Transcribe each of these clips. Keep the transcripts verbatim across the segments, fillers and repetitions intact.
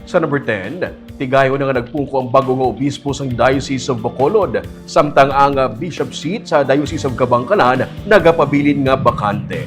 Sa number ten, tigayon na nga nagpungko ang bago nga obispo sang Diocese of Bacolod, samtang ang, ah, bishop seat sa Diocese of Kabankalan nagapabilin nga bakante.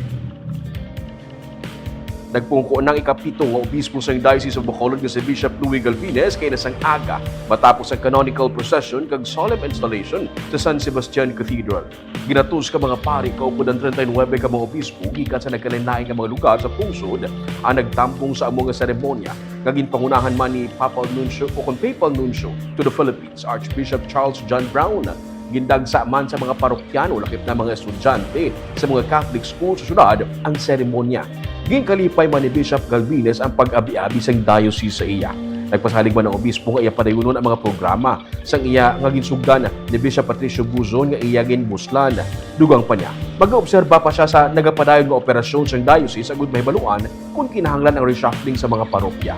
Nagpungko na ang ikapito nga obispo sang Diocese of Bacolod nga si Bishop Louis Galvines kay nasang aga matapos ang canonical procession kag solemn installation sa San Sebastian Cathedral. Ginatus ka mga pari kaupod ang treinta y nuebe ka mga obispo gikan sa nagkalainlain nga mga lugar sa pungsod ang nagtambong sa amo nga seremonya nga ginpangunahan man ni Papal Nuncio o kon Papal Nuncio to the Philippines, Archbishop Charles John Brown. Gindagsa man sa mga parokyano, lakip na mga estudyante sa mga Catholic school sa syudad ang seremonya. Ginkalipay man ni Bishop Galvines ang pag-abi-abi sang diocese sa iya. Nagpasalig man ang obispo nga iya padayunon ang mga programa sang iya nga ginsugdan ni Bishop Patricio Buzon nga iya ginbuslan. Dugang pa niya, magaobserba pa siya sa nagapadayon nga operasyon sang diocese agud mahibaluan kon kinahanglan ang reshuffling sa mga parokya.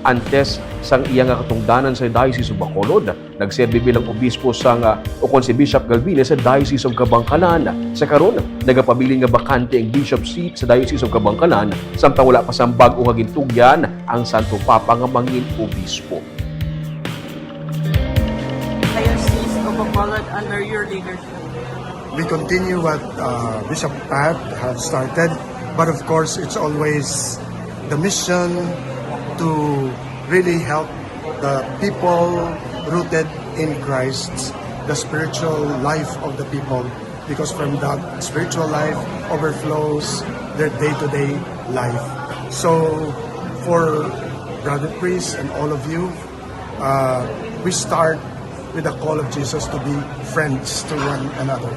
Antes sang iya nga katungdanan sa Diocese of Bacolod, nagserbi bilang obispo sang, ah, ukon si Bishop Galvines sa Diocese of Kabankalan. Sa karon, nagapabilin nga bakante ang bishop seat sa Diocese of Kabankalan, samtang wala pa sang bag-o nga gintugyan ang Santo Papa nga mangin obispo. Diocese of Bacolod under your leadership. We continue what uh, Bishop Pat have started, but of course, it's always the mission to really help the people rooted in Christ, the spiritual life of the people, because from that spiritual life overflows their day-to-day life. So, for Brother Priest and all of you, uh, we start with the call of Jesus to be friends to one another.